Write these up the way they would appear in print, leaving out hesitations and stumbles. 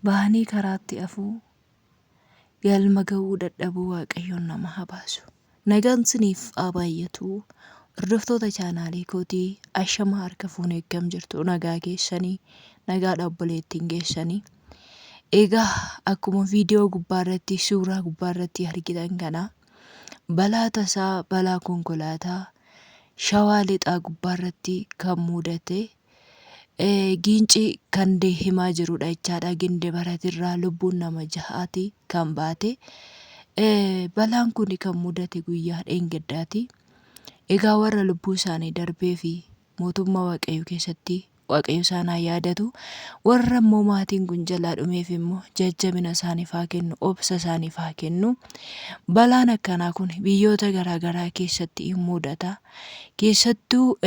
Bahanii karaatti hafuu, galma ga'uu dadhabuu Waaqayyoon nama haa baasu. Nagaan siniif haa baay'atu. Hordoftoota chaanaalii kootii ashama harka fuunee akkam jirtu nagaa keessanii nagaadha obboleettiin keessanii. Egaa akkuma viidiyoo gubbaarratti suuraa gubbaarratti argitan kana balaa tasaa balaa konkolaataa shawaa lixaa gubbaarratti kan mudate Giincii kan deemaa jirudha jechaadha. Gindibaratirraa lubbuun nama jahaati kan baate. Balaan kun kan mudate guyyaa dheengaddaati. Egaa warra lubbuu isaanii darbee fi mootummaa Waaqayyoo keessatti Waaqayyo isaan haa yaadatu. Warra immoo maatiin kun jalaa dhumeef immoo jajjabina isaaniif haa kennu, obsa isaaniif haa kennu. Balaan akkanaa kun biyyoota garaa garaa keessatti hin mudata. Keessattuu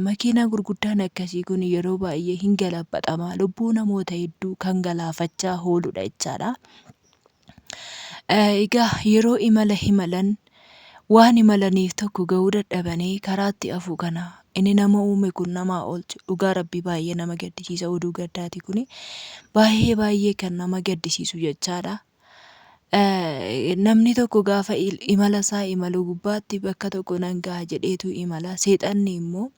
makiinaa gurguddaan akkasii kun yeroo baay'ee hin galabaxama. Lubbuu namoota hedduu kan galaafachaa ooludha jechaadha. Egaa yeroo imala imalan waan imalaniif tokko ga'uu dadhabanii karaatti hafu kana inni nama uume kun nama haa oolchu. Dhugaa rabbii baay'ee nama gaddisiisa oduu gaddaati kuni. Baay'ee baay'ee kan nama gaddisiisu jechaadha. Namni tokko gaafa imala isaa imalu gubbaatti bakka tokko nan gaha jedheetu imala. Seexanni immoo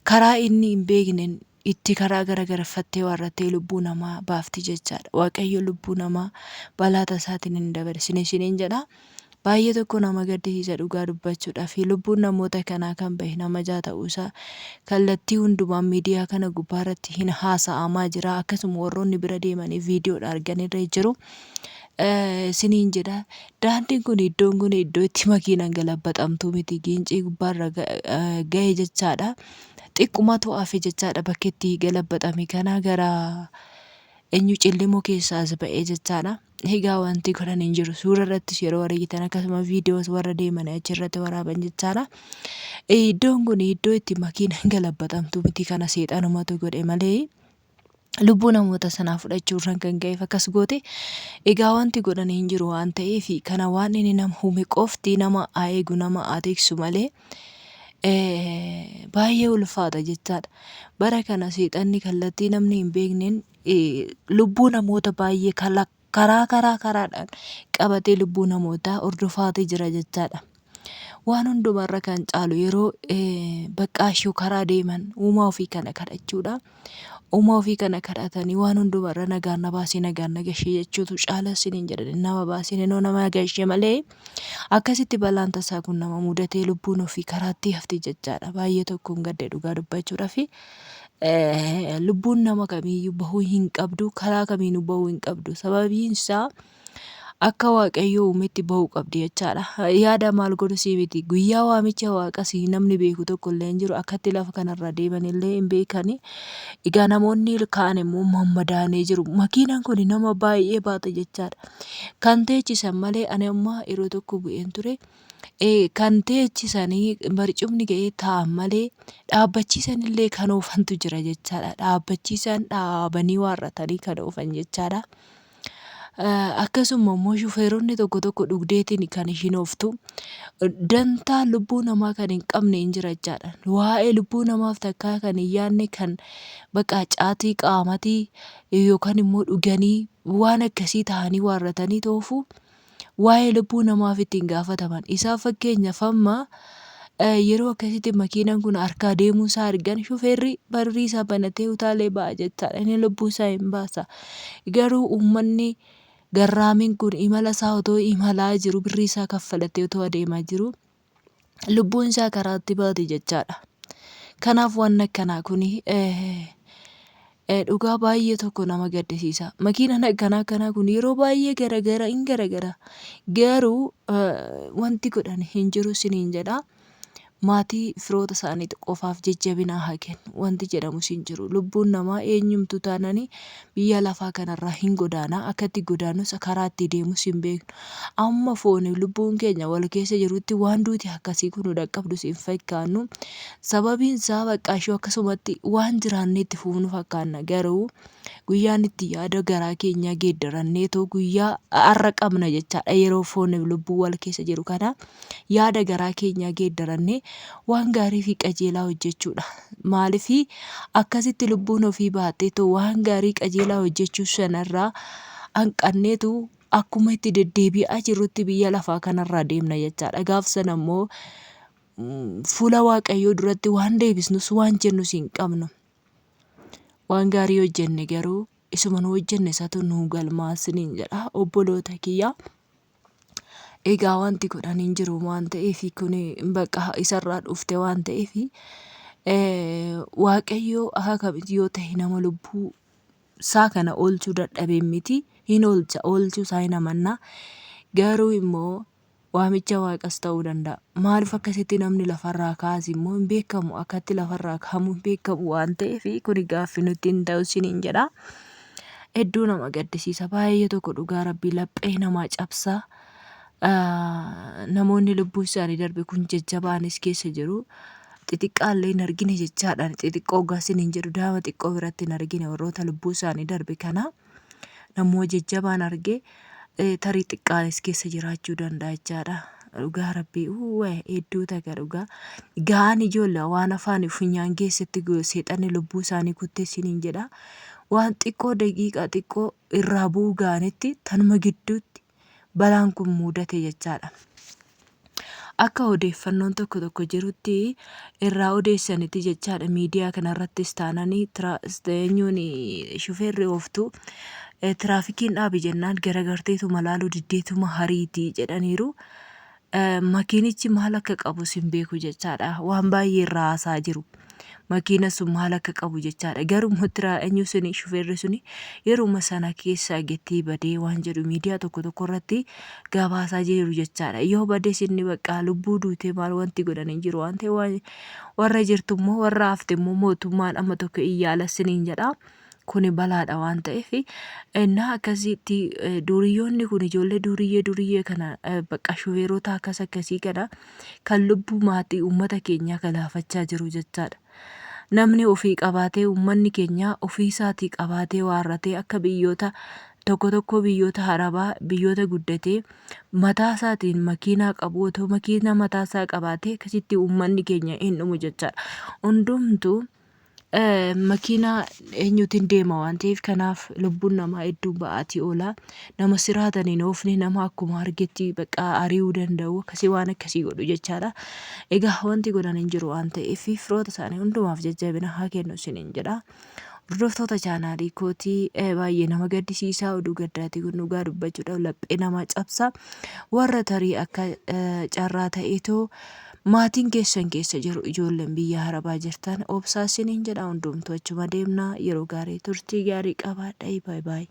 karaa inni hin beekneen itti karaa garagarfattee waarrattee lubbuu namaa baafti jechaadha. Waaqayyo lubbuu namaa balaa tasaatiin hin dabarsine isiniin jedha. Baay'ee tokko nama gaddisiisa dhugaa dubbachuudhaaf lubbuun namoota kanaa kan bahe nama jaha ta'uusaa kallattii hundumaan miidiyaa kana gubbaarratti hin haasa'amaa jira. Akkasuma warroonni bira deemanii viidiyoodha arganirra jiru. Isiniin jedha daandiin kun iddoon kun iddoo itti makiinaan galabbaxamtuu miti giincii gubbaarra gahe jechaadha. Xiqqumatu hafe jechaadha bakki itti galabbaxame kana gara eenyu cillimoo keessaa as ba'ee jechaadha. Egaa wanti godhan hin jiru. Suura irrattis yeroo argitan akkasuma viidiyoos warra deeman achirratti waraaban jechaadha. Iddoon kun iddoo itti makiinaan galabbaxamtu miti kana seexanumatu godhe malee lubbuu namoota sanaa fudhachuu irraan kan ka'eef akkas goote. Egaa wanti godhan hin jiru waan ta'eef kana waan inni nama uume qofti nama haa eegu nama haa tiksu malee baay'ee ulfaata jechaadha. Bara kana seexanni kallattii namni hin beekneen lubbuu namoota baay'ee karaa karaa karaadhaan qabatee lubbuu namootaa hordofaatee jira jechaadha. Waan hundumarra kan caalu yeroo baqqaashuu karaa deeman uumaa ofii kana kadhachuudha. Uumaa ofii kana kadhatanii waan hundumarra nagaan na baasee nagaan na gashee jechuutu caala isiniin jedhan nama baasee inoo nama gashee malee akkasitti balaan tasaa kun nama mudatee lubbuun ofii karaatti hafti jechaadha. Baay'ee tokkoon gadde dhugaa dubbachuudhaaf. Lubbuun nama kamiiyyuu bahuu hin qabdu karaa kamiinuu bahuu hin qabdu sababiin isaa akka waaqayyo uumetti bahuu qabdi jechaadha. Yaada maal godhu sii miti guyyaa waamicha waaqa sii namni beeku tokko illee hin jiru akkatti lafa kanarra deeman illee hin beekani. Egaa namoonni kaan immoo mammadaanii jiru. Makiinaan kun nama baay'ee baata jechaadha. Kan teechisan malee ani amma yeroo tokko bu'een ture. Kan teechisanii barcumni ga'ee taa'an malee dhaabbachiisan illee kan oofantu jira jechaadha. Dhaabbachiisan dhaabanii waarratanii kan oofan jechaadha. Akkasuma immoo shufeeronni tokko tokko dhugdeetiin kan ishiin ooftu. Dantaa lubbuu namaa kan hin qabne hin jira jechaadha. Waa'ee lubbuu namaaf takkaa kan hin yaadne kan bakka caatii qaamatii yookaan immoo dhuganii waan akkasii ta'anii waarratanii oofu. Waa'ee lubbuu namaaf itti hin gaafataman. Isaan fakkeenyaaf amma yeroo akkasitti makiinaan kun harkaa deemuu isaa argan shufeerri barrii isaa banatee utaalee ba'a jechaadha. Inni lubbuu isaa hin baasa. Garuu uummanni garraamiin kun imala isaa otoo imalaa jiru birrii isaa kaffalatee otoo adeemaa jiru lubbuun isaa karaatti baati jechaadha. Kanaaf waan akkanaa kun dhugaa baay'ee tokko nama gaddisiisa. Makiinaan akkanaa akkanaa kun yeroo baay'ee garagara hin garagara. Garuu wanti godhan hin jiru isiniin jedha. Maatii firoota isaanii qofaaf jajjabina haa kennu. Wanti jedhamus hin jiru. Lubbuun namaa eenyumtu taanani biyya lafaa kanarraa hin godaana. Akka itti godaanus karaa itti deemus hin beeknu. Amma fooniif lubbuun keenya wal keessa jirutti waan duuti akkasii kun nu dhaqqabdus hin fakkaannu. Sababiin isaa baqqaa ishoo akkasumatti waan jiraannee itti fufnu fakkaanna. Garuu guyyaan itti yaada garaa keenyaa geeddaranneetoo guyyaa har'a qabna jechaadha. Yeroo fooniif lubbuun wal keessa jiru kana yaada garaa keenyaa geeddarannee waan gaarii fi qajeelaa hojjechuudha. Maaliif akkasitti lubbuun ofii baateetu waan gaarii qajeelaa hojjechuu sanarraa hanqanneetu akkuma itti deddeebi'aa jirrutti biyya lafaa kanarraa deemna jechaadha. Gaaf sana immoo fuula Waaqayyoo duratti waan deebisnus waan jennus hin qabnu. Waan gaarii hojjenne garuu isuma nu hojjenne isatu nu galmaa isiniin jedha obboloota kiyya. Egaa wanti godhan hin jiru waan ta'eef kun bakka isarraa dhufte waan ta'eef Waaqayyo akka kamitti yoo ta'e nama lubbuu isaa kana oolchuu dadhabee miti hin oolcha oolchuu isaa hin amanna garuu immoo Waamicha Waaqas ta'uu danda'a. Maaliif akkasitti namni lafarraa ka'as immoo hin beekamu. Akkatti lafarraa ka'amu hin beekamu waan ta'eef kuni gaaffii nutti hin ta'u isiniin jedha. Hedduu nama gaddisiisa. Baay'ee tokko dhugaa rabbii laphee namaa cabsa. Namoonni lubbuu isaanii darbe kun jajjabaanis keessa jiru. Xixiqqaallee hin argine jechaadha. Xixiqqoo hoggaa isiniin jedhu daa'ima xiqqoo biratti hin argine warroota lubbuu isaanii darbe kana. Namuma jajjabaan arge tarii xiqqaanis keessa jiraachuu danda'a jechaadha. Dhugaa rabbii uwwee hedduu takka dhugaa. Ga'aan ijoollee waan afaan funyaan keessatti seexanni lubbuu isaanii kuttee isiniin jedha. Waan xiqqoo daqiiqaa xiqqoo irraa bu'uu ga'anitti tanuma gidduutti balaan kun muudate jechaadha. Akka odeeffannoon tokko tokko jirutti irraa odeessanitti jechaadha miidiyaa kanarrattis taananii eenyuun shufeerri ooftu tiraafikiin dhaabi jennaan garagarteetuma laaluu diddeetuma hariitii jedhaniiru. Makiinichi maal akka qabus hin beeku jechaadha. Waan baay'ee irraa haasaa jiru. Makiina sun maal akka qabu jechaadha. Garuu immoo eenyu suni shufeerri suni yeruma sana keessaa gettii badee waan jedhu miidiyaa tokko tokko irratti gabaasaa jiru jechaadha. Yoo bades inni bakka lubbuu duutee maal wanti godhan hin jiru waan ta'eef warra jirtu immoo warra hafte immoo mootummaan amma tokko in yaala siniin jedha. Kuni balaadha waan ta'eef innaa akkasitti duuriyyoonni kun ijoollee duuriyyee duuriyyee kana bakka shufeerota akkas akkasii kana kan lubbuu maatii uummata keenyaa galaafachaa jiru jechaadha. Namni ofii qabaatee uummanni keenya ofii isaatii qabaatee waarratee akka biyyoota tokko tokko biyyoota arabaa biyyoota guddatee mataa isaatiin makiinaa qabu otoo makiinaa mataa isaa qabaatee akkasitti uummanni keenya hin dhumu jechaadha. Hundumtuu makiinaa eenyuutiin deema waan ta'eef kanaaf lubbuun namaa hedduu ba'aatii oola. Nama siraatan hin oofne nama akkuma argetti bakka ari'uu danda'u akkasii waan akkasii godhu jechaadha. Egaa wanti godhan hin jiru waan ta'eef firoota isaanii hundumaaf jajjabina haa kennu isiniin jedha. Hordoftoota chaanaalii kootii baay'ee nama gaddisiisaa oduu gaddaatii kun dhugaa dubbachuudhaaf laphee namaa cabsa. Warra tarii akka carraa ta'eetoo Maatiin keessan keessa jiru ijoolleen biyya arabaa jirtan obsaa isiniin jedha hundumtuu achuma deemna yeroo gaarii turtii gaarii qabaadha bye bye.